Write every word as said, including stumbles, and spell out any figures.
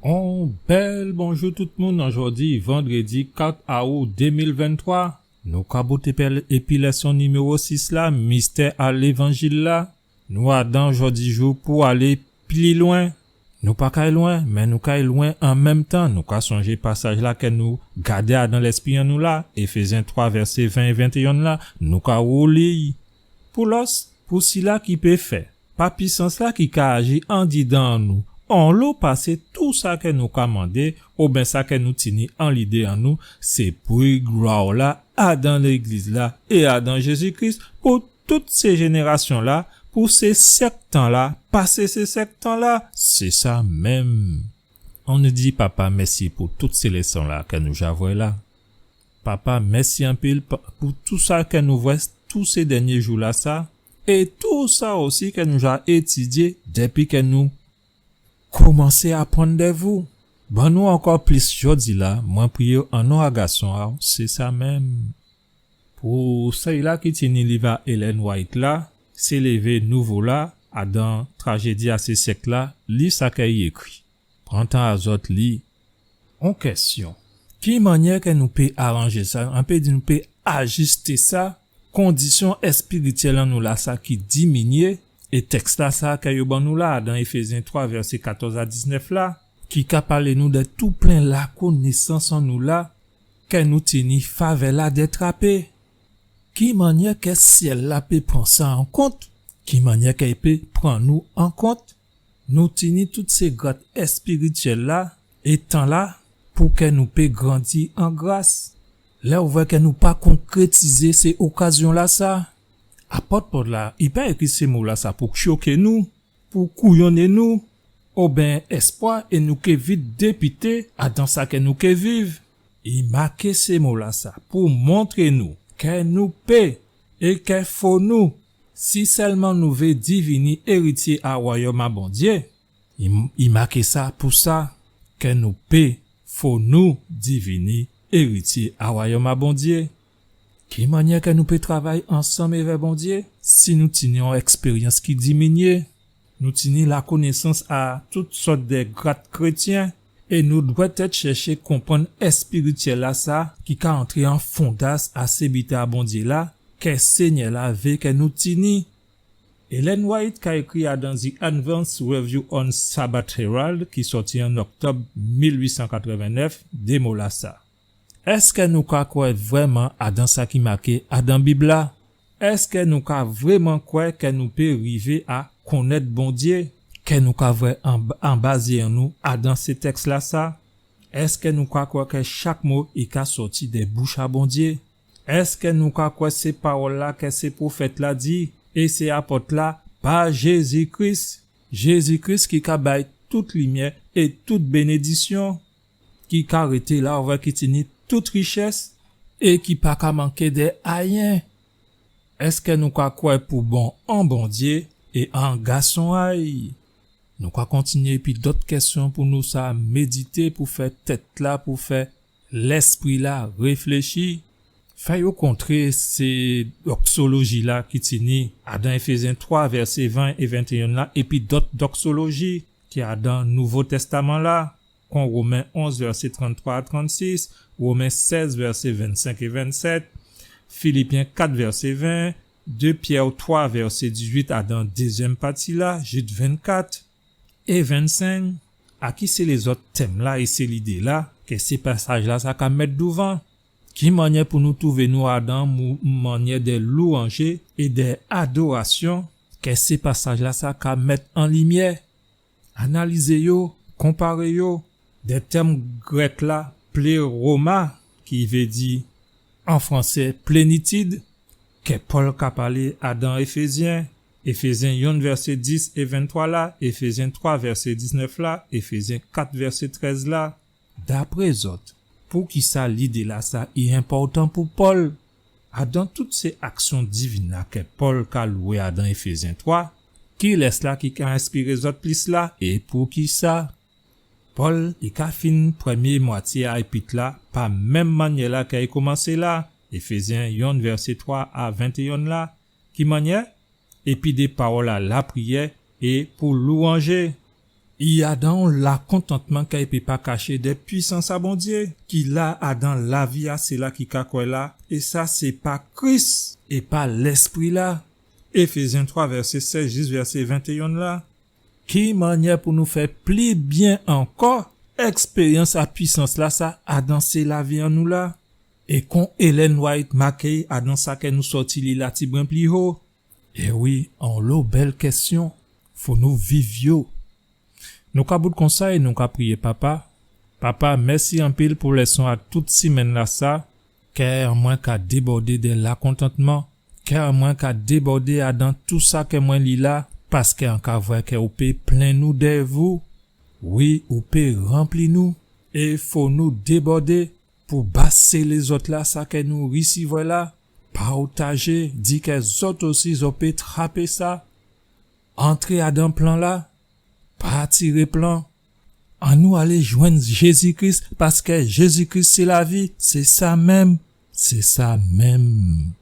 On bèl bonjou tout moun, an jòdi vandrèdi kat aou dé mil venntwa. Nou ka bout épi lèson niméwo sis la, mistè a lévanjil la. Nou adan jòdi jou pou alé pli lwen. Nou pa kay lwen, mé nou kay lwen an menm tan. Nou ka sonjé pasaj la kè nou gadé adan lèspri an nou la, Éfézyen twa, vèsé ven é ventéyen la, nou ka wouli. Pou lòs, pou sila ki pé fè, pa pisans la ki ka aji andidan an nou, onlo pasé tou sa kè nou ka mandé, oben sa kè nou tini an lidé an nou, sé pou glwa la, adan légliz la, é adan Jézi Kris, pou tout sé jénérasyon la, pou sé syèk tan la, pasé sé syèk tan la, sé sa menm. Annou di Papa mèsi pou tout sé lèson la kè nou ja vwè la. Papa, mèsi anpil pa, pou tou sa kè nou vwè tou sé dènyé jou la sa, é tou sa osi kè nou ja étidyé dépi kè nou komansé aprann dè vou. Ban nou ankò plis jòdi la, mwen priyé an non a Gason a'w, sé sa menm. Pou sila ki tini liv a Ellen White la, sé lévé nouvo la, adan trajédi a sé syèk la, li sa kè i ékri. Pran tan a zòt li. On kèsyon. Ki mannyè kè nou pé aranjé sa, an pé di nou pé ajisté sa, kondisyon èspirityèl an nou la sa ki diminyé, é tèks la sa kè yo ban nou la, adan Éfézyen twa, vèsé katòz a diznèf la, ki ka palé nou dè tou plen lakonésans an nou la, kè nou tini favè la dè trapé. Ki mannyè kè syèl la pé pran sa an kont? Ki mannyè kè i pé pran nou an kont? Nou tini tout sé grad èspirityèl la é tan la pou kè nou pé grandi an gras. Lè ou vwè kè nou pa konkrétizé sé okazyon la sa, apot Pòl la, i pa ékri sé mo la sa pou choké nou, pou kouyonné nou, oben èspwa é nou ké vit dépité adan sa kè nou ké viv. I maké sé mo la sa pou montré nou kè nou pé é kè fo nou, si sèlman nou vé divini érityé a wayòm a Bondyé. I, i maké sa pou sa, kè nou pé, fo nou divini érityé a wayòm a Bondyé. Ki mannyè kè nou pé travay ansanm èvè Bondyé? Si nou tini on èkspéryans ki diminyé, nou tini lakonésans a tout sòt dè grad krétyen, é nou dwèt èt chèché konprann èspirityèl la sa ki ka antré an fondas a sèvitè a Bondyé la, kè Sényè la vé kè nou tini. Ellen White ka ékri adan The Advent Review and Sabbath Herald, ki sòti an òktòb mil ui san katrèvennèf, dé mo la sa. Èskè nou ka kwè vrèman adan sa ki maké adan Bib la? Èskè nou ka vrèman kwè kè nou pé rivé a konnèt Bondyé? Kè nou ka vwè anba, anba zyé an nou adan sé tèks la sa? Èskè nou ka kwè kè chak mo i ka sòti dè bouch a Bondyé? Èskè nou ka kwè sé pawòl la kè sé pwofèt la di é sé apòt la pa Jézi Kris? Jézi Kris ki ka bay tout limyè é tout bénédisyon, ki ka rété la, ou vwè, ki tini tout richès é ki pa ka manké dè ayen. Èskè nou ka kwè pou bon an Bondyé é an Gason a'y? Nou ka kontinyé épi dòt kèsyon pou nou sa médité, pou fè tèt la, pou fè lèspri la réfléchi. Fè yo kontré sé doksoloji la ki tini adan Éfézyen twa, vèsé ven é ventéyen la, épi dòt doksoloji ki adan Nouvo Tèstaman la, kon Women onz, vèsé tranntwa a trannsis, Women sèz, vèsé vennsenk é vennsèt, Filipyen kat, vèsé ven, dé Pyè twa, vèsé dizuit, adan dézyèm pati la, Jid vennkat é vennsenk. A ki sé lézòt tèm la é sé lidé la kè sé pasaj la sa ka mèt douvan? Ki mannyè pou nou twouvé nou adan mou-, mannyè dè louwanjé é dè adorasyon kè sé pasaj la sa ka mèt an limyè? Analizé yo, konparé yo. Dè tèm grèk la, pleroma, ki vé di, an fransé, plénitid, kè Pòl ka palé adan Éfézyen, Éfézyen yonn vèsé dis é venntwa la, Éfézyen twa vèsé diznèf la, Éfézyen kat vèsé trèz la. Dapré zòt, poukisa lidé la sa i enpòtan pou Pòl? Adan tout sé aksyon divin la kè Pòl ka lwé adan Éfézyen twa, kilès la ki ka enspiré zòt plis la é poukisa? Pòl, i ka fin prèmyé mwatyé a épit la pa menm mannyè la kè i komansé la, Éfézyen yonn vèsé twa a ventéyen la. Ki mannyè? Épi dé pawòl a lapriyè é pou louwanjé. I adan on lakontantman kè i pé pa kaché dè pwisans a Bondyé, ki la adan lavi a sila ki ka kwè la, é sa sé pa Kris, é pa Lèspri la. Éfézyen twa, vèsé sèz jis vèsé ventéyen la. Ki mannyè pou nou fè pli byen ankò èkspéryans a pwisans la sa adan sé lavi an nou la? É kon Ellen White maké adan sa kè nou sòti li la tibwen pli ho. É wi, onlo bèl kèsyon, fò nou viv yo. Nou ka bout konsa é nou ka priyé Papa. Papa, mèsi anpil pou lèson a tout simenn la sa. Kè an mwen ka débòdé dè lakontantman. Kè an mwen ka débòdé adan tou sa kè mwen li la, paskè an ka vwè kè ou pé plen nou dè vou. Wi, ou pé ranpli nou. É fò nou débòdé pou ba sé lézòt la sa kè nou risivwè la, pawtajé, di kè zòt osi zòt pé trapé sa. Antré adan plan la, pa tiré plan. Annou alé jwenn Jézi Kris, paskè Jézi Kris sé lavi, sé sa menm, sé sa menm.